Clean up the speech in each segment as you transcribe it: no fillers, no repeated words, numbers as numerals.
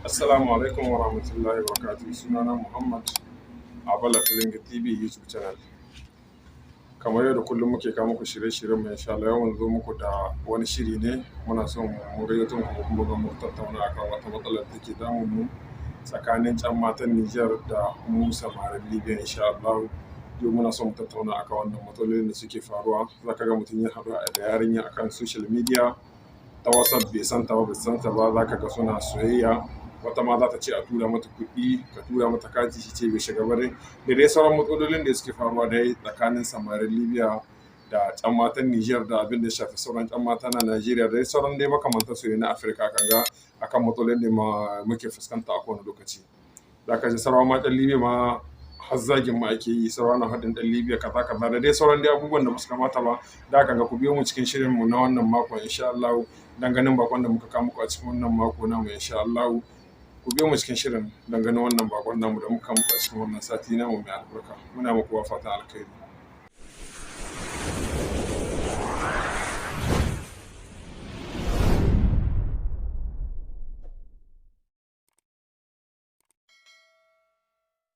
Assalamu alaikum wa rahmatullahi wa barakatuh. Sunana Muhammad Abala Filinga TV YouTube channel. Kamar yau da kullum muke kawo muku shirye-shiryen mu, insha Allah yau mun zo muku da wani shiri ne. Muna son mu gayyato muku kuma ga mu tattauna akan wata matsalar da take damun mu tsakanin can matan Niger da mu samarin Libya, insha Allah. Yau muna son mu tattauna akan wannan matsalolin da suke faruwa. Zaka ga mutum ya haɗu da yarinya akan social media ta WhatsApp, bai san ta ba, bai san ta ba, zaka ga suna soyayya. Wata ma za ta ce a tura mata kuɗi, ka tura mata kati, shi ce bai shiga ba dai, da dai sauran matsalolin da suke faruwa dai tsakanin samarin Libya da can matan Niger da abin da ya shafi sauran can mata na Najeriya da dai sauran dai makamantan su na Afirka kan ga akan matsalolin da muke fuskanta a kowane lokaci. Za ka ji sauran matan Libya ma har zagin ma ake yi, sauran na haɗin ɗan Libya kaza kaza da dai sauran dai abubuwan da ba su kamata ba. Da kan ga ku biyo mu cikin shirin mu na wannan makon, insha Allah, dan ganin bakon da muka kawo muku a cikin wannan mako namu, insha Allah. Ku biyo mu cikin shirin don ganin wannan bakon namu da muka muku a cikin wannan sati namu mai albarka. Muna muku fatan alkhairi.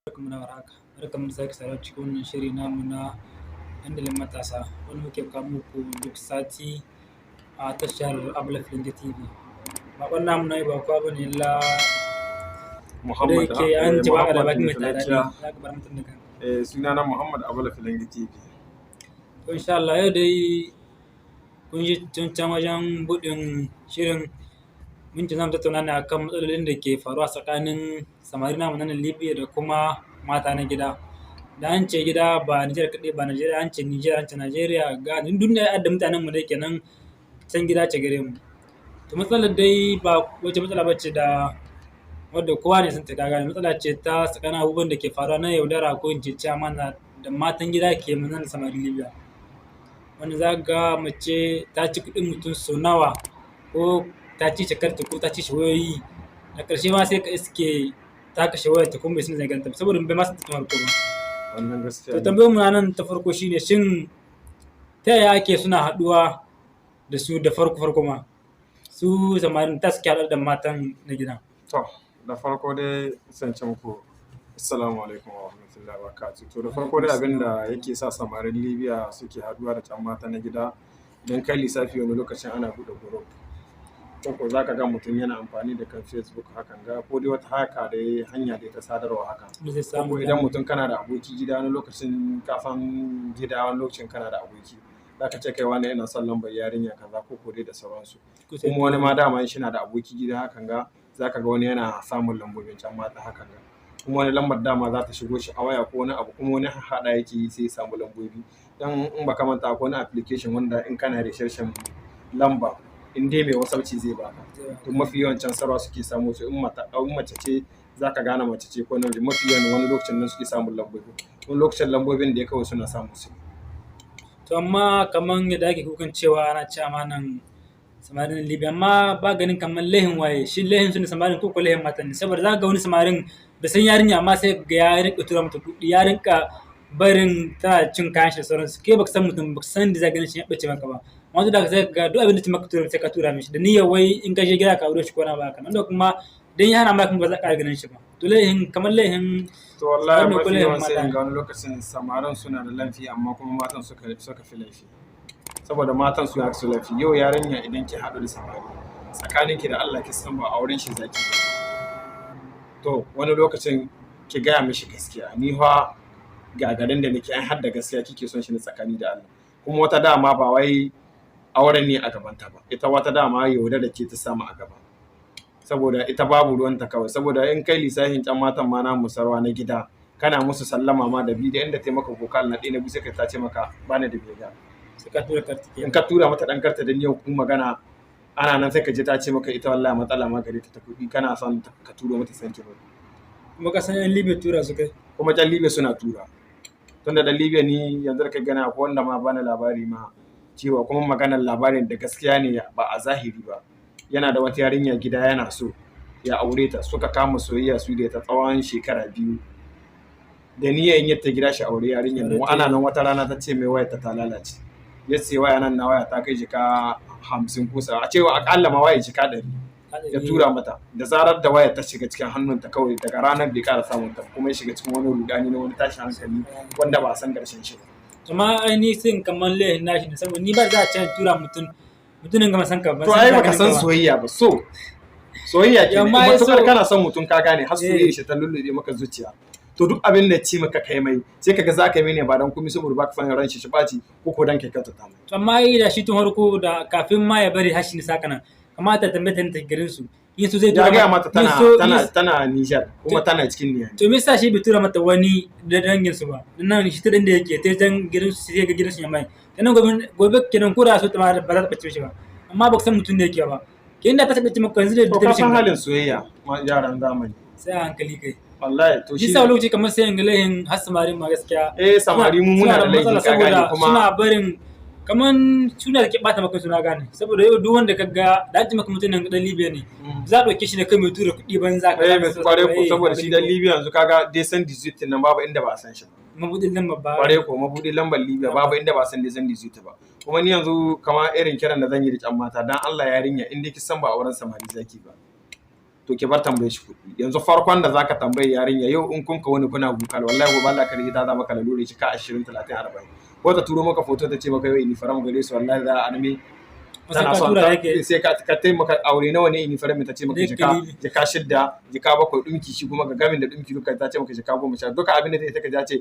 Barkanmu da warhaka, barkanmu da sake saduwa cikin wannan shiri namu na dandalin matasa wanda muke kawo muku duk sati a tashar Abla Filinge TV. Baƙon namu na yau ba kowa bane illa Muhammad da yake an ce waƙa da baki mai Muhammad tada ne, za ka bar mutum da kanka. Sunana Muhammad Abala Filinge TV. To, insha Allah yau dai kun ji tun can wajen buɗin shirin mun ce za mu tattauna ne akan matsalolin da ke faruwa tsakanin samari namu na nan Libya da kuma mata na gida. Da an ce gida ba Nijar kaɗai ba, Najeriya, an ce Nijar, an ce Najeriya, ga duk da adda mutanen mu dai kenan can gida ce gare mu. To, matsalar dai ba wace matsala ba ce da wadda kowa ne sun ta gane, matsala ce ta tsakanin abubuwan da ke faruwa na yaudara ko in ce ci amana da matan gida ke ma nan samarin Libya. Wanda za ka ga mace ta ci kuɗin mutum sau nawa, ko ta ci shi karta, ko ta ci shi wayoyi, a ƙarshe ma sai ka iske ta kashe wayarta kuma bai san zai ganta ba saboda bai ma san ta tun farko ba. Wannan gaskiya To, ne. tambayar mu nan ta farko shine, shin ta yaya ake suna haɗuwa da su da farko farko ma su samarin ta suke haɗuwa da matan na gida? To, da farko dai zan ce muku assalamu alaikum wa rahmatullahi wa barakatuh. To, da farko dai abin da yake sa samarin Libya suke haɗuwa da can mata na gida, idan kai lissafi wani lokacin ana buɗe group. Ko za ka ga mutum yana amfani da kan Facebook hakan ga, ko dai wata haka da hanya dai ta sadarwa haka. Da zai samu Ko idan mutum kana da aboki gida, wani lokacin kafan gida, wani lokacin kana da aboki, za ka ce kai wani ina son lambar yarinya kaza ko dai da sauransu. Kuma wani ma dama in shi na da aboki gida hakan ga, za ka ga wani yana samun lambobin can mata hakan ga. Kuma wani lambar dama za ta shigo shi a waya ko wani abu, kuma wani haɗa yake yi sai ya samu lambobi. Dan in baka manta, akwai wani application wanda in kana researching lamba, in dai mai WhatsApp ce, zai baka. To, mafi yawancin sarwa suke samu su in mata in mace ce, za ka gane mace ce ko namiji, mafi yawan wani lokacin nan suke samun lambobi. Wani lokacin lambobin da ya kawai suna samun su. To, amma kaman yadda ake kukan cewa ana ci amanan samarin Libya, amma ba ganin kamar laihin waye, shi laihin su ne samarin ko laihin matan ne? Saboda za ka ga wani samarin da san yarinya, amma sai ga ya rinka tura mata kuɗi, ya rinka barin tana cin kayan shi da sauransu. Ke baka san mutum baka san da za ganin shi ya ɓace maka ba, amma duk da haka sai ka ga duk abin da ta maka tura, sai ka tura mishi da niyyar wai in ka je gida ka aure shi ko na ba haka nan da kuma dan ya hana maka ba za ka ƙara ganin shi ba. To, laihin kamar laihin To, wallahi samarin ne ko mafi laihin yawan sai mata in ne? ga wani lokacin samarin suna da laifi, amma kuma matan suka fi laifi. Saboda matan su su laifi. Yau yarinya idan ki haɗu da samari, tsakaninki da Allah ki san ba auren shi zaki ba. To, wani lokacin ki gaya mishi gaskiya, ni fa ga garin da nake, an hadda gaskiya kike son shi ne tsakani da Allah. Kuma wata dama ba wai auren ne a gabanta ba. Ita wata dama yaudara ce ta samu a gaba. Saboda ita babu ruwanta kawai, saboda in kai lissafin can matan ma na musarwa na gida, kana musu sallama ma da biyu da inda taimaka vocal na ɗaya na biyu, sai ka ta ce maka bani da bega. Sai ka tura karti In ka tura mata ɗan karta da niyyar kun magana, ana nan sai ka je ta ce maka ita wallahi matsala ma gare ta ta kuɗi, kana son ka turo mata sanki ba. Kuma ka san yan Libya tura su kai. Kuma can Libya suna tura, tunda da Libya ni yanzu da kai gana ko wanda ma bani labari ma cewa, kuma maganar labarin da gaskiya ne ba a zahiri ba, yana da wata yarinya gida yana so ya aure ta, suka kama soyayya su da ta tsawon shekara 2 da niyyar in ta gida shi aure yarinyar nan. Ana nan wata rana ta ce mai wayar ta lalace, ya ce waya nan na waya ta kai jika 50 kusa a cewa akalla ma waya jika 100. Ya tura mata. Da zarar da waya ta shiga cikin hannunta kawai, daga ranar bai ƙara samun ta, kuma ya shiga cikin wani rudani na wani tashin hankali wanda ba a san ƙarshen shi ba. Amma ai ni sin kamar laihin nashi ne, saboda ni ba za a ce tura mutum mutumin gama san ka ba. To ai baka san soyayya ba. So soyayya ke Amma ai matukar kana son mutum, ka gane, har Eh. soyayya shi ta lullube maka zuciya, to duk abin da ci maka kai mai, sai kaga za ka yi mai ne ba dan komai saboda baka san ran shi shi ɓaci ko dan kai kyautata mai. To amma ai da shi tun farko, da kafin ma ya bari har shi ne saka nan, kamata ta tambaye ta ne ta garin su in su zai Ya tura gaya mata in tana tana tana Niger kuma tana cikin Niamey. To me yasa shi bai tura mata wani da dangin su ba nan, shi ta da yake ta can gidan su, sai ga gidan su ya mai kenan gobe gobe kenan, ko da su ta ma ba za ta bace shi ba, amma ba ka san mutum da yake ba, kenan da ta bace maka yanzu da To ta ka bace san maka. halin soyayya ma yaran zamani. Sai a hankali kai. Wallahi to shi shi sa lokaci kamar sai in ga laihin har samarin ma gaskiya. Eh, samari mu muna Suna da laifi, matsala ka gane saboda kuma suna barin kaman suna da ke bata maka suna, gane, saboda yau duk wanda ka ga da an ce maka mutum nan dan Libya ne, za a ɗauke shi ne kai mai tura kuɗi banza ka Eh, mai kware ko, saboda shi dan Libya Libya yanzu kaga Desan 18 nan babu inda ba a san shi ba. Mabudin nan babba. Kware ko, mabudin lambar Libya babu inda ba a san Desan 18 ba. Kuma ni yanzu kama irin kiran da zan yi da can mata, dan Allah yarinya, in dai ki san ba auren samari zaki ba, to ki bar tambaye shi kuɗi. Yanzu farkon da zaka tambaye yarinya yau, in kun ka wani kuna bukal, wallahi gobe Allah ka rige ta za maka lalure shi ka 20, 30, 40, ko ta turo maka foto ta ce maka yau ini faram gare su, wallahi za a arme Wasu tana ka son tura ta yake sai ka taimaka aure nawa ne ini faram, ta ce maka Zai jika kalili. jika 6, jika 7 dumki, shi kuma ga gamin da dumki duka ta ce maka jika 10, duka abin da ta ka ce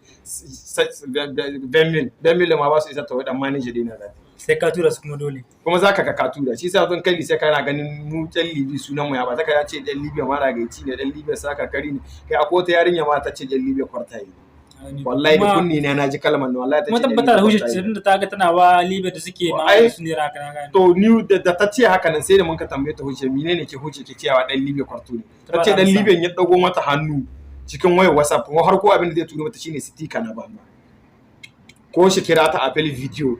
20 mil, 20 mil ma ba su isa ta wadan manager dina za ta Sai ka tura su kuma dole. Kuma za ka ka tura shi. Sa zan kai sai kana ganin mu ɗan Libi sunan mu ya ba ta ya ce ɗan Libya ma ragaici ne, ɗan Libya saka kari ne. Kai, akwai wata yarinya ma ta ce ɗan Libya kwartaye. Wallahi da kunni na naji kalmar nan, wallahi ta Kuma ce ɗan tabbata da Libya hujjar kwartaye. tunda ta ga tana wa Libya da suke ma su ne raka na gane. To ni da ta ce haka nan, sai da mun ka tambaye ta hujja, menene ke hujja ke cewa ɗan Libya kwarto ne? Ta Ta ce ba da ɗan amsa. Libya ya dago mata hannu cikin wayar WhatsApp, kuma har ko abin da zai turo mata shine sticker na banza, ko shi kira ta appel video.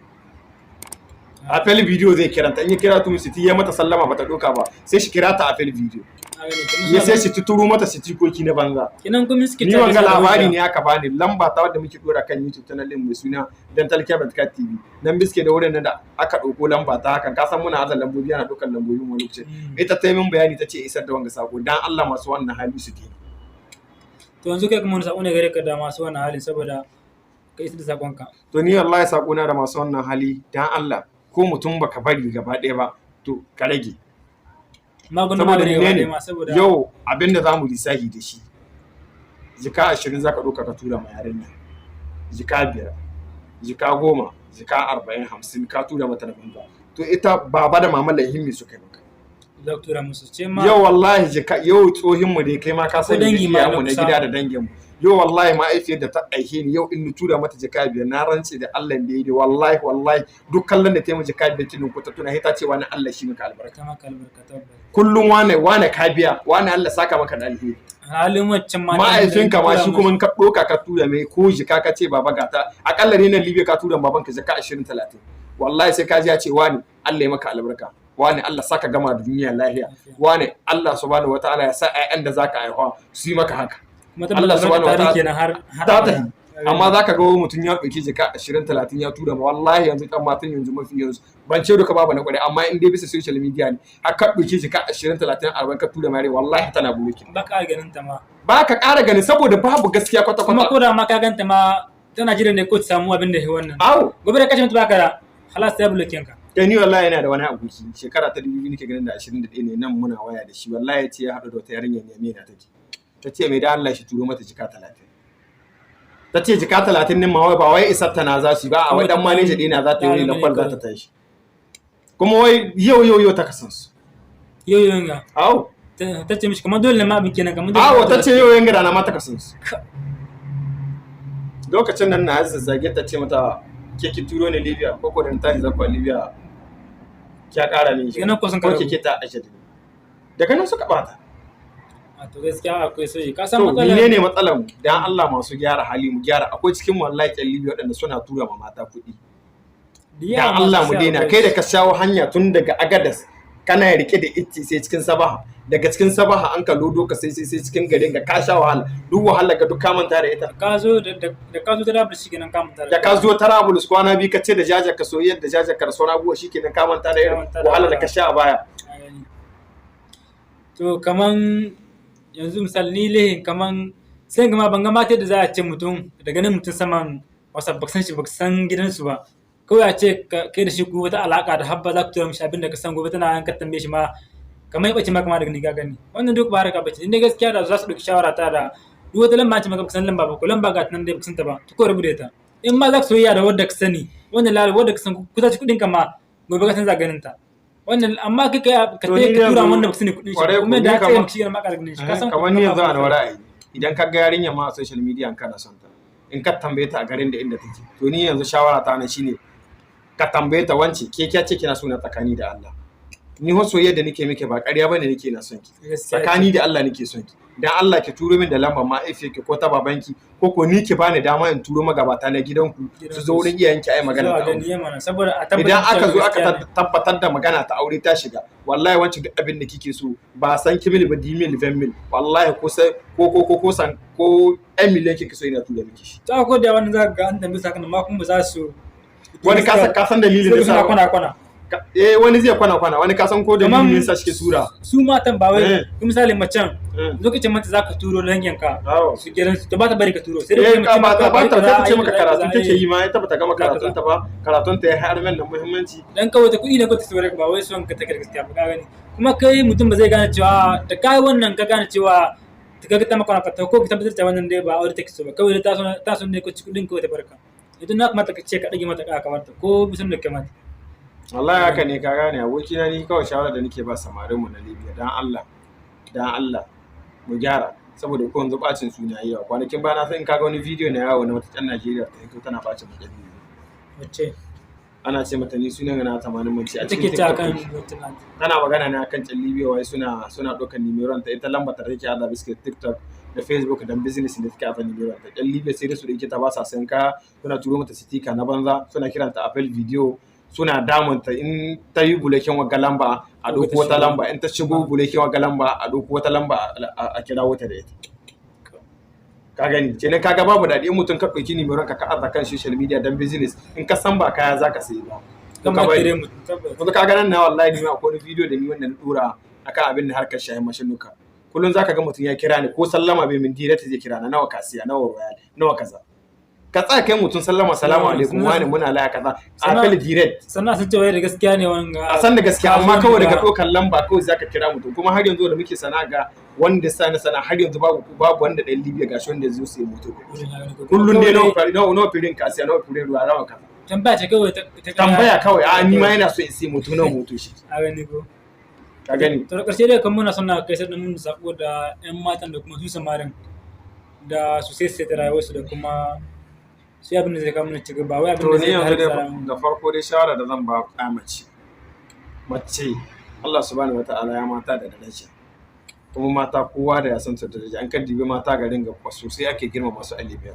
Appel video zai kiranta, in ya kira tu siti ya mata sallama bata doka ba, sai shi kira ta appel video. Na gane, kenan Ya suna sai shi turo mata sitikoki na banza. Kenan kuma suke Ni tare wanga suna da labari hujja. ne aka bani lamba ta wadda muke dora kan YouTube channel din mai suna Dental Care Medical TV nan, biske da wurin nan da aka ɗauko lamba ta hakan, ka san muna azan lambobi, ana ɗaukar lambobi wani lokaci. Ita ta yi min bayani, ta ce isar da wanga sako, dan Allah masu wannan hali su daina. To yanzu kai kuma wani sako ne gare ka da masu wannan halin, saboda ka isar da sakonka? To ni wallahi sako na da masu wannan hali, dan Allah, ko mutum baka bari gaba ɗaya ba, to ka rage. Magunan Saboda magani gaba menene? ɗaya ma saboda Yau abinda za mu lissafi da shi, jika 20 za ka ɗauka ka tura ma yarinya, jika 5, jika 10, jika 40, 50, ka tura mata da banza, to ita baba da mama lahimmi suka yi maka? Za ku tura musu ce ma Yau wallahi jika yau tsohin mu dai, kai ma ka sani, da dangi ma na iyayenmu na kusa. gida da dangin mu, yau wallahi ma'aifiyar da ta aihe ni, yau in ni tura mata jika 5, na rantse da Allah da yi, wallahi wallahi duk kallon da ta yi mu jika 5 tunin ko ta tuna, sai ta ce wani Allah shi maka albarka. Ta maka albarka, tabbas. Kullum wane wane ka biya wane, Allah saka maka da alheri. Halin wancan ma Ma'aifinka ma shi kuma in ka ɗauka ka tura mai ko jika, ka ce baba gata, akalla ne nan Libya ka tura babanka jika 20, 30, wallahi sai ka ji ya ce wani Allah ya maka albarka, wani Allah saka gama da duniya lahiya, wani Allah subhanahu wataala ya sa ƴaƴan da zaka haifa su yi maka haka. Kuma Allah tabbata subhanahu tare wataala kenan har har ta abada. tafi. Amma za ka ga mutum ya ɗauki jika 20, 30 ya tura ma, wallahi yanzu ɗan matan yanzu mafi yanzu, ban ce duka babu na ƙwarai, amma in dai bisa social media ne, har ka ɗauki jika 20, 30, 40 ka tura mare, wallahi tana blocking. Ba ka ganin ta ma. Ba ka ƙara gani saboda babu gaskiya kwata Kuma kwata. ko da ma ka ganta ma, tana jiran ne ko ta samu abin da ya wannan. Awo. Gobe da kashe mutu baka da halas ta blocking ka. Kai, ni wallahi yana da wani aboki, shekara ta 2000 nake ganin da 21 ne, nan muna waya da shi, wallahi ya ce ya haɗu da wata yarinya ne mai na take ta ce mai da Allah shi turo mata jika 30. Ta ce jika 30 ne ma, wai ba wai isar ta na za su yi ba, a wai dan manager ɗina za ta yi wani lakwal za ta tashi, kuma wai yau yau yau ta kasansu. Yau yau ga Awo. Ta ce mishi kamar dole ne ma abin kenan, kamar dole. Awo, ta ce yau yan gida na ma ta kasansu. Lokacin nan na zazzage ta, ce mata ke ki turo ne Libya ko ko da na tashi zakwa Libya kya kara min shi Daga nan ko sun ko karabu. keke ta aje da ni. Daga nan suka bata. A to gaskiya akwai soyi ka san To matsalar. menene matsalar mu? Dan Allah masu gyara hali mu gyara. Akwai cikin wallahi kyan Libya waɗanda suna tura ma mata kuɗi. Da yawa Dan Allah masu mu sai daina. akwai Kai da ka shawo hanya tun daga Agadas kana rike da itti sai cikin Sabaha, daga cikin Sabaha an ka lodo ka sai cikin garin ga, ka sha wahala, duk wahala ka duk ka manta da ita. Ka zo da ka zo ta rabu shi kenan ka manta. Da ka zo Tarabulus kwana biyu, ka ce da jajar ka soyayyar da jajar ka da sauran abubuwa, shikenan ka manta da irin Ka manta da wahala da ka sha a baya. Ka gani. To kaman yanzu misali ni lehin kaman sai gama ban ga mata da za a ce mutum da ganin mutum saman WhatsApp, baka san shi, baka san gidansu ba, kawai a ce kai da shi ku wata alaka da habba za ku tura mishi abin da ka san gobe tana an ka tambaye shi ma kamar ya bace ma kama daga ni, ka gani wannan duk ba harka bace. Inda gaskiya da za su ɗauki shawara ta da duk wata lamba ce maka baka san lamba ba, ko lamba ga nan dai baka san ta ba, to ko rabu da ita. In ma za ka soyayya da wadda ka sani, wannan lalata wadda ka san ku ta ci kuɗin ka ma gobe ka san za ganin ta wannan, amma kai ka To ni ka tura yanzu wanda baka sani kuɗin shi kwarai kuma ko, da ni ya tsaye kamar maka shi ma ka ganin shi ka san kamar ni kuɗin yanzu ba a nawa ba. Ra'ayi, idan ka ga yarinya ma a social media in kana son ta, in ka tambaye ta a garin da inda take, to ni yanzu shawara ta nan shine ka tambaye ta, wance, ke kya ce kina so na tsakani da Allah? Ni ho soyayya da nake miki ba ƙarya bane, nake na son ki. Gaskiya ce. Tsakani da Allah nake son ki. Dan Allah ki turo min da lambar mahaifiyarki ko ta babanki, ko ni ki bani dama in turo magabata na gidanku su zo wurin iyayenki ai magana Zuwa ta aure. gani mana saboda a tabbatar Idan da aka cewa zo aka gaskiya ne. tabbatar da magana ta aure ta shiga, wallahi wancan duk abin da kike so, ba san ki mil ba, di mil, 20 mil, wallahi ko sai ko san ko ɗan miliyan kike so ina tura miki shi. To akwai da wani za ka ga an tambaye su hakan, amma kuma ba za su Wani ka san dalilin sai da suna sa kwana kwana. Eh, wani zai kwana kwana, wani ka san ko dalilin Kaman da yasa shi ke tura. Su matan ba wai misali macen lokacin mata za ka turo danginka su gidan su, to ba ta bari ka turo, sai dai Eh, kuma ka mace ba maka ta ba bari ta kaza, ta ce ayi maka kaza, karatun kaza, take yi ma, ita bata gama kaza, kaza. karatun ta ba, karatun ta ya har men da muhimmanci. Dan kawai ta kuɗi ne ko ta saurare ka, ba wai son ka take da gaskiya ba, ka gani. Kuma kai mutum ba zai gane cewa da kai wannan ka gane cewa ta ga ta maka ka ko ka tabbatar da wannan dai ba aure take so ba, kawai dai ta so ne ko ci kuɗin kawai ta barka. Idan na kamata ka ce ka ɗage mata ka kamata ko bisan da kamata. Wallahi haka ne, ka gane abokina, ni kawai shawara da nake ba samarin mu na Libya, dan Allah dan Allah mu gyara, saboda ko yanzu bacin suna yi yawa. Kwanakin bana sai in kaga wani bidiyo na yawo na wata ɗan Najeriya ta hito tana bacin mu ɗan Libya. Wacce? Ana ce mata, ni sunan na tamanin mace a take cikin ta TikTok kan take. wata na Tana magana ne akan can Libya, wai suna ɗaukar nimeron ta, ita lamba ta take aza biskit TikTok da Facebook dan business da take aza nimeron ta. Ɗan Libya sai da su da ta ba sa sayan kaya, suna turo mata sticker na banza, suna kiranta appel video, suna damunta. In ta yi blocking wagga lamba, a Ko ɗauko ta wata shigo. lamba. In ta shigo blocking wagga lamba, a ɗauko wata lamba a kira wata da ita. Ka gani kenan, kaga babu daɗi in mutum ka ɗauki nimeron ka ka aza kan social media dan business, in ka san ba kaya zaka sayi ba, to kan ka ma bari. kire mutum tabbas. Yanzu ka ga nan na wallahi ni ma akwai wani bidiyo da ni wanda na dora akan abin da harkar shayin mashinuka. Kullum zaka ga mutum ya kira ni, ko sallama bai min, direct zai kira na, nawa kasiya, nawa royal, nawa kaza. Ka tsaya kai mutum sallama, salamu alaikum wani, muna laya kaza, a fil direct. Sannan sun ce wai da gaskiya ne wanga. A san da gaskiya, amma kawai daga kasuwanci. ɗaukar lamba kawai zaka kira mutum. Kuma har yanzu da muke sana'a, ga wanda sa na sana, har yanzu babu wanda ɗan Libya gashi wanda zai sai moto. Kullum dai nawa firin kasiya, nawa firin ruwa, nawa kaza. Tambaya ce kawai ta Tambaya kawai, a ni ma yana so in sai moto, nawa moto shi. A gani ko? Ka gani. To da ƙarshe dai kan muna son na kai sai mun sako da ƴan matan da kuma su samarin da su sai ta rayuwarsu da kuma su yi abin da zai kawo mana cigaba, wai abin To da ni zai yanzu hargitsa dai rayuwar mu. Da farko dai shawara da zan ba ɗa mace, mace Allah subhanahu wata'ala ya mata da daraja, kuma mata kowa da ya san su da daraja. An kan dibi mata garin ga sosai ake girmama su a Libya,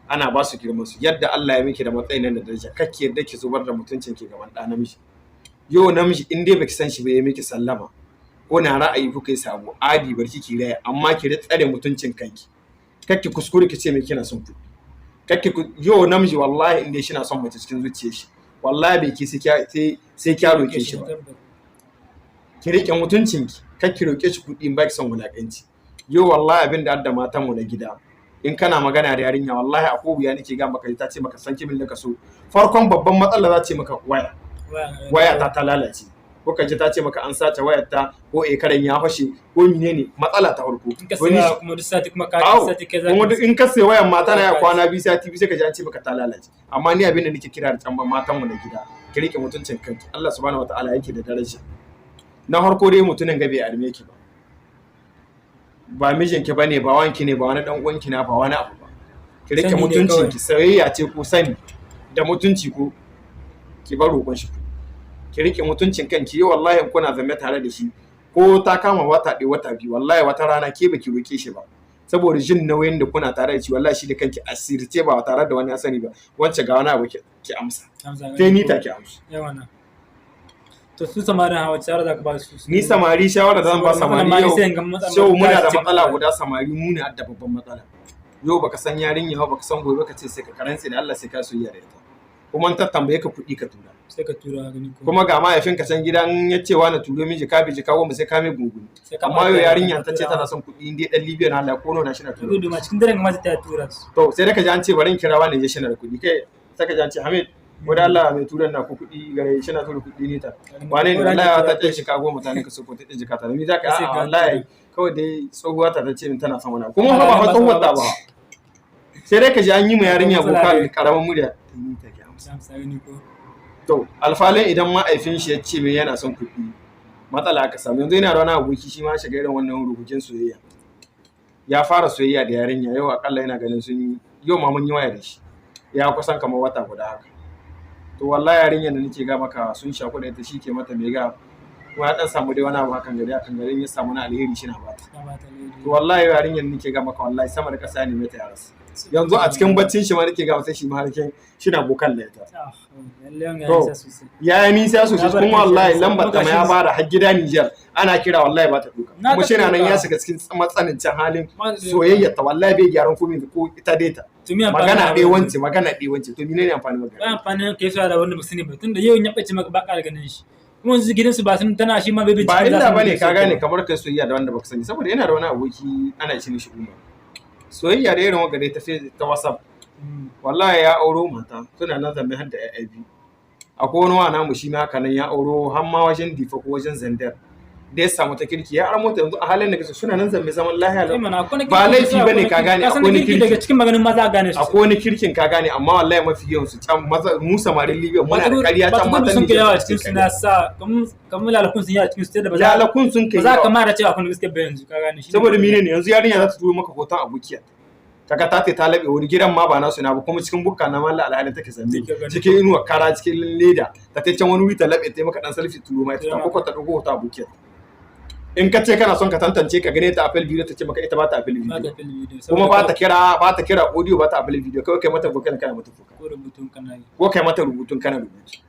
ana ba su girman su. Yadda Allah ya miki da matsayin nan da daraja, kake yadda ki zubar da mutuncin ki gaban ɗa namiji. Yau namiji in dai baki san shi ba ya miki sallama ko na ra'ayi kuka yi sabo adi, barki ki raya, amma ki tsare mutuncin kanki. Kakki kuskure ki ce mai kina son kuɗi. Kakki yau namiji wallahi in dai shi na son mace cikin zuciyar shi, wallahi bai ki sai kya roke shi ba. Ki rike mutuncinki, kakki roke shi kuɗi in baki son wulakanci. Yau wallahi abin da adda matan mu na gida, in kana magana da yarinya, wallahi a wuya nake ga maka, ta ce maka san kimin da ka so, farkon babban matsala za ce maka waya, waya ta lalace, ko ka ji ta ce maka an sace wayar ta, ko ecran ya fashe, ko menene, matsala ta farko. In ka saya kuma duk sati kuma ka sati kai za kuma duk in ka sai wayan ma tana ya kwana 2, sati 2, sai ka ji an ce maka ta lalace. Amma ni abin da nake kira da can matan mu na gida, ki rike mutuncin kanki. Allah subhanahu wataala yake da daraja. Na farko dai mutumin ga bai arme ki ba, ba mijinki bane, ba wanki ne ba, wani dan uwanki na ba, wani abu ba. Ki rike mutuncin ki, soyayya ce ko sani da mutunci, ko ki bar roƙon shi, ki rike mutuncin kanki. Yi wallahi kuna zame tare da shi ko ta kama wata 1, wata 2, wallahi wata rana ke baki roke shi ba, saboda jin nauyin da kuna tare da shi, wallahi shi da kanki asirce ba tare da wani ya sani ba, wance ga wani abu ki amsa, sai ni ta ki amsa. Yawa. To su samarin hawa shawara za ka ba su? Ni samari shawara da zan ba samari yau, yau muna da matsala guda. Samari mu ne adda babban matsala. Yau baka san yarinya ba, baka san gobe ka ce sai ka karantse da Allah sai ka soyayya da ita. Kuma in ta tambaye ka kuɗi, ka tura. Sai ka tura, gani ko. Kuma ga mahaifinka can gidan, ya ce na turo miji ka bi jika 10, sai ka mai gunguni. Sai ka Amma yau ɓata yarinya ta ce tura. tana son kuɗi, in dai ɗan Libya na, Allah ko nawa shi na tura. Gudu ma cikin daren ma ta tura su. To sai dai ka ji an ce bari in kira wani, je shi na da kuɗi. Kai sai ka ji an ce Hamid, ko da Allah mai turan na ko kuɗi gare shi, na tura kuɗi ne ta wane ne, wallahi ta ce jika 10 ta ne ka so, ko ta ce jika ta ni za ka Sai a ka wallahi kawai dai tsohuwa ta ta ce min tana son wani abu. Kuma ba fa tsohuwar ta ba, sai dai ka ji an yi ma yarinya Matsala vocal ne. karamin murya ta yi ta ki amsa. Amsa, gani ko. To alfalin idan ma'aifin shi ya ce mai yana son kuɗi, matsala aka samu. Yanzu yana da wani aboki, shi ma shiga irin wannan rubutun soyayya, ya fara soyayya da yarinya yau akalla yana ganin sun yi, yau ma mun yi waya da shi, ya kusan kamar wata guda haka. To wallahi yarinyar da nake ga maka sun shaku da ita, shi ke mata mai ga kuma ya dan samu dai wani abu hakan gari akan garin, ya samu na alheri shi na bata. Na bata alheri. To wallahi yarinyar nake ga maka, wallahi sama da kasa ne mata ya rasa. Yanzu a cikin baccin shi ma nake ga masa, shi ma harkin shi na bokan da ita. Ah, lalle wanga To. ya nisa sosai. Ya yi nisa sosai. Ya bar Kuma kanshi wallahi nisa. lambar ta ma ya Kuma bada har gida Niger ana kira, wallahi ba ta duka. Na Kuma ta shi na nan ya duka. shiga cikin matsanancin halin Ma- soyayya ta, wallahi bai gyaran komai ko ita dai ta. To me amfanin Magana abin? ɗaya wance, magana ɗaya wance, to menene amfanin Ba magana? amfanin kai soyayya da wanda ba sani ba, tunda yau in ya ɓace maka ba ƙara ganin shi. Kuma yanzu gidansu ba sun tana shi ma bai Ba bincike za illa su bane, bincike ka su gane ba. kamar kai soyayya da wanda baka sani, saboda yana da wani aboki ana ce mishi Umar, soyayya da irin wanda dai ta ta WhatsApp. Wallahi ya auro mata, suna nan zambe har da ƴaƴa biyu. Akwai wani wa namu shi ma haka nan, ya auro har ma wajen Difa ko wajen Zandar da ya samu ta kirki, ya armo ta. Yanzu a halin da kake suna nan zambe zaman lahiya Eh lau. mana, akwai na Ba kirki laifi sosai, bane, akwai na ka gane, kirki. Ka san akwai na na kirki daga kirki. cikin maganin maza a gane su. Akwai wani kirkin, ka gane, amma wallahi mafi yawan su can maza mu samarin Libya muna da ƙarya, Ba can su gudu matan sun kai Niger yawa sun cikin su kai na sa kamar lalakun sun yawa cikin su da ba za lalakun sun kai ba za ka yawa. mara cewa akwai gaskiya ba yanzu, ka gane shi ne. Saboda mine ne? Yanzu yarinya za ta turo maka hoton abokiya, kaga ta ta laɓe wani gidan ma ba nasu na ba, kuma cikin bukka na malla alhalin take zanne Take gani. cikin inuwa kara, cikin leda, ta ta can wani wuri ta laɓe, ta yi maka dan selfie turo mai ta, ko ta ɗauko hoton abokiyar. In ka ce kana son ka tantance ka gane ta appel video, ta ce maka ita ba ta appel Ba video. ta film video. Kuma ba ta kira, ba ta kira audio, ba ta appel video, kawai kai mata vocal, kana mata vocal. Ko rubutun kana yi. Ko kai mata rubutun, kana rubutu.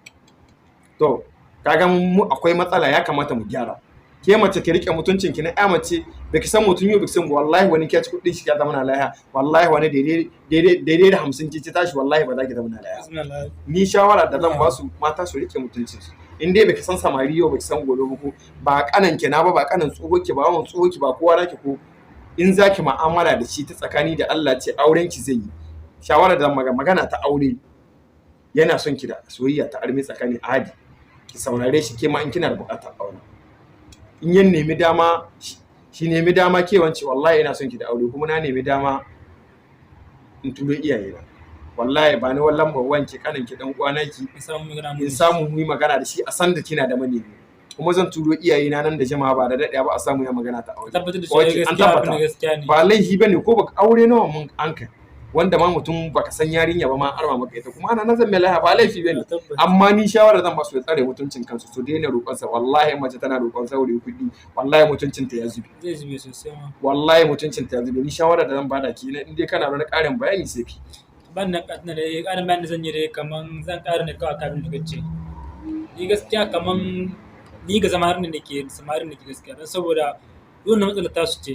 To kaga mu akwai matsala, ya kamata mu gyara. Ke mace ki rike mutuncin ki na ƴa mace, baki san mutum yau, baki san, wallahi wani ke ci kuɗin shi ya zama na lahiya, wallahi wani daidai daidai daidai da 50 ki ci tashi, wallahi ba za ki zama na lahiya. Bismillah. Ni shawara da zan ba su, mata su rike mutuncin su. In dai baki san samari yau, baki san gobe ba, ko ba kanan ki na ba, ba kanan tsoho ki ba, wan tsoho ki ba, kowa naki, ko in zaki mu'amala da shi ta tsakani da Allah ce auren ki zai yi, shawara da magana ta aure, yana son ki da soyayya ta arme tsakani adi, ki saurare shi. Ke ma in kina da bukatar aure, in yan nemi dama, shi nemi dama, ke wance wallahi ina son ki da aure, kuma na nemi dama in turo iyaye na, wallahi ba ni wallan ba, wanke kanin ki, dan uwana ki In samu magana in samu mu yi magana da shi, a san da kina da manemi, kuma zan turo iyaye na nan da jama'a ba da daɗaya ba, a samu ya magana ta aure. Tabbatar da cewa Ok, an gaskiya abin da tabbata. gaskiya ne. Ba laifi bane ko baka aure nawa mun an kai wanda ma mutum baka san yarinya ba ma arma maka ita, kuma ana nazar mai lahiya, ba laifi bane. Tabbas. Amma ni shawara zan ba su, ya tsare mutuncin kansu, su daina roƙonsa. Wallahi mace tana roƙon saurayi kuɗi, wallahi mutuncin ta ya zube. Zai zube sosai ma. Wallahi mutuncin ta ya zube. Ni shawara da zan bada ki, in dai kana da wani ƙarin bayani sai ki. Ban na na da ƙarin bayani da zan yi dai, kaman zan ƙara ne kawai kafin da kace ni gaskiya, kaman ni ga samarin da ke samarin da ke gaskiya, don saboda wannan matsalar tasu ce,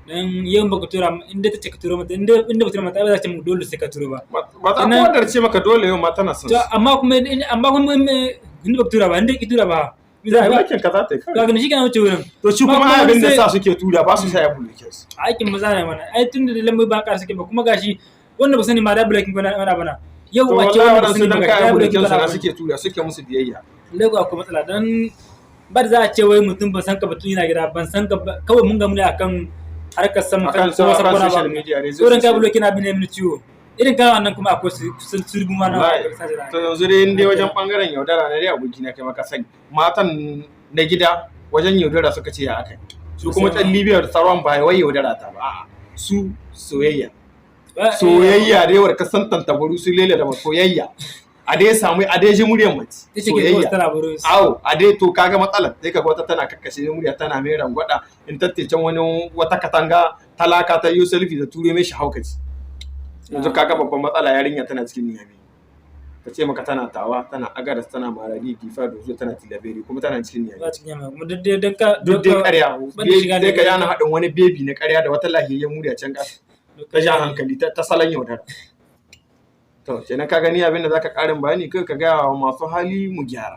dan yau baka tura, inda ta ce ka turo mata, inda baka tura mata ba za ta ce dole sai ka turo ba. Ba za Sannan- ko da ce maka dole, yau ma tana son To amma kuma amma kuma inda baka tura ba, inda ki tura ba, me za a yi ba? Mulkin ka za ta yi Ka kawai. gani shi kana wuce wurin. To shi Ba kuma kuma ai abin da sai- sa suke tura ba su sa ya buloke su. Aikin maza ne mana ai, tun da lambai ba ƙara suke ba, kuma gashi wanda ba sani ma da blocking bana bana bana yau To a ce wallahi wanda ba waɗansu sani ba dan ga kayan da buloke blocking su na bana. suke tura, suke musu biyayya. Lego akwai matsala, dan ba da za a ce wai mutum ban san ka ba tun yana gida, ban san ka ba, kawai mun gamu ne akan harkar sama akan ko wasu akan ko na social ba media ne. tsoron ka blocking abin ne mini ciwo irin kana wannan, kuma akwai su sun surgu ma na. Wallahi. To yanzu dai in dai wajen bangaren yaudara na dai, aboki na, kai maka sani matan na gida wajen yaudara suka ce ya akai su kuma ɗan Libya da sauran ba wai yaudara ta ba, a'a, su soyayya, soyayya dai war ka san tantabaru su lele da soyayya, a dai samu a dai ji muryar mace. Ta ce ke Soyayya. Tana baro su. Awo a dai, to kaga matsalar, sai kaga wata tana kakkashe murya, tana mai rangwada, in tattacen wani wata katanga talaka ta yi selfie da turo mai shi haukaci. Yanzu kaga babban matsala, yarinya tana cikin Niyami, ta ce maka tana Tawa, tana Agadas, tana Maradi, Difa, Dozo, tana Tilaberi, kuma tana cikin Niyami. Ba cikin yamma kuma duk dai don ka Duk dai karya. Ban da shiga Sai ka ne. yana haɗin wani baby na karya da wata lahiyayyen murya can ƙasa ta ja hankali ta salon yaudara. To kenan ka gani abin da zaka karin bayani kai ka gaya wa masu hali mu gyara.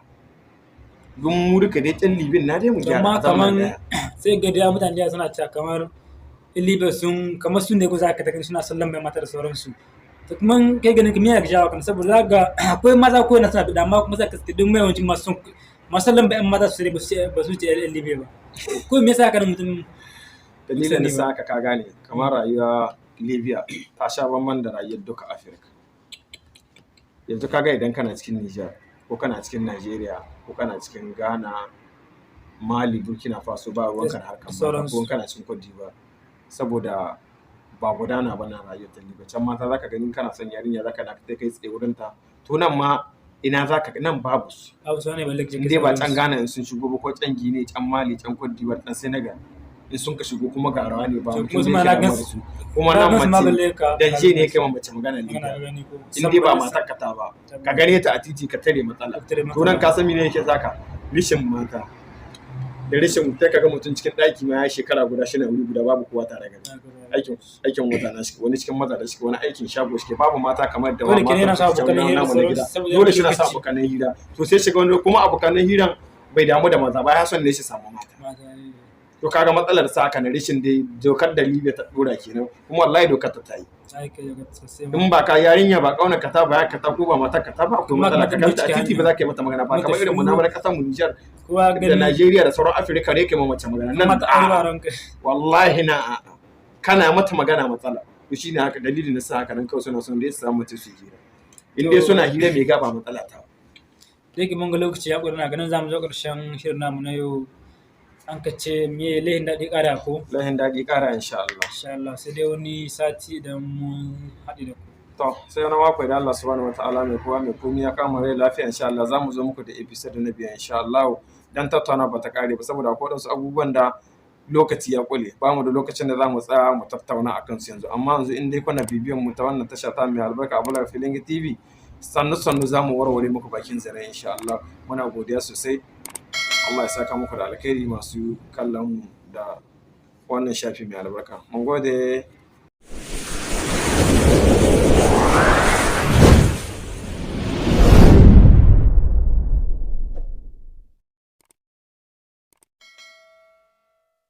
Dun mu duka dai kyan libin na dai mu gyara. Amma a zaman kaman daya. sai ga da mutane da suna cewa kamar Libya sun kamar sun ne ko za ka ta suna sallan mai mata da sauransu. To kuma kai ganin me ya jawo kan saboda za ga akwai maza ko yana suna bida amma kuma za ka duk mai yawancin masu son masu sallan bai mata su ne ba su ce yan Libya ba. Ko me yasa haka nan mutum Dalilin sani da ba. sa haka ka gane kamar rayuwa Libya ta sha bamban da rayuwar duka Afirka. Yanzu kaga idan kana cikin Niger ko kana cikin Najeriya ko kana cikin Ghana, Mali, Burkina Faso, ba ruwanka da harkar mata, Sauransu. ko kana cikin Cote d'Ivoire, saboda ba gudana ba na rayuwar ta Libya. Can mata zaka gani kana son yarinya zaka na kai tsaye wurin ta, to nan ma ina zaka nan babu su. Abu sau ne balle In dai ba can Ghana in sun shigo ba, ko can Guinea, can Mali, can Cote d'Ivoire, can Senegal in sun ka shigo, kuma ga rawa ne ba To mutum kuma zai su ma kira na ma gan da su. Kuma na nan gan su ma mace balle ka danje ne kai ma mace magana magana Libya gani ko in dai ba matar ka ta ba, ka gane ta a titi ka tare matsala. Tare To nan ka san mene yake saka rishin mata da rishin sai kaga mutum cikin ɗaki ma ya shekara guda shi na wuri guda babu kowa tare gari, aikin wata na shi, wani cikin maza da shi, wani aikin shago shi, babu mata kamar da Dole wa kenan yana mata sa su can abokanan hira namu na gida. sauransu saboda Dole shi na sa lokaci. abokanan hira, to sai shiga wani kuma abokanan hiran bai damu da maza ba, ya son ne shi samu mata. To kaga matsalar sa haka na rishin dai dokar da Libya ta dora kenan, kuma wallahi dokar ta tayi. In ba ka yarinya ba kauna ka ta ba ya ka ta ko ba mata ka ta ba, akwai Kuma matsala. Ka ka kanta a titi ba za ka yi mata magana ba Mata kamar irin mu shiru. na kasar mu Niger Kowa da gani Najeriya da sauran Afirka ne kai ma mace magana nan mata aure ba a'a. ranka. Wallahi na a'a, kana mata magana matsala. To shine haka dalilin na sa haka nan kawai suna son dai su samu mace su yi hira, in dai To- suna hira mai gaba matsala ta. Da yake mun ga lokaci ya ƙure, na ganin za mu zo ƙarshen shirin namu na yau. An ka ce me lehin daɗi ƙara ko? Lahin daɗi ƙara insha Allah. Insha Allah, sai dai wani sati idan mun haɗu da ku. To sai wani mako idan Allah subhanahu wataala mai kowa mai komai ya kama rai lafiya, insha Allah za mu zo muku da episode na biyar insha Allah, dan tattauna ba ta kare ba saboda akwai waɗansu abubuwan da lokaci ya kule, ba mu da lokacin da za mu tsaya mu tattauna akan su yanzu. Amma yanzu in dai kuna bibiyan mu ta wannan tasha ta mai albarka Abula Filingi TV, sannu sannu za mu warware muku bakin zare insha Allah. Muna godiya sosai, Allah ya saka muku da alkhairi masu kallon mu da wannan shafi mai albarka. Mun gode.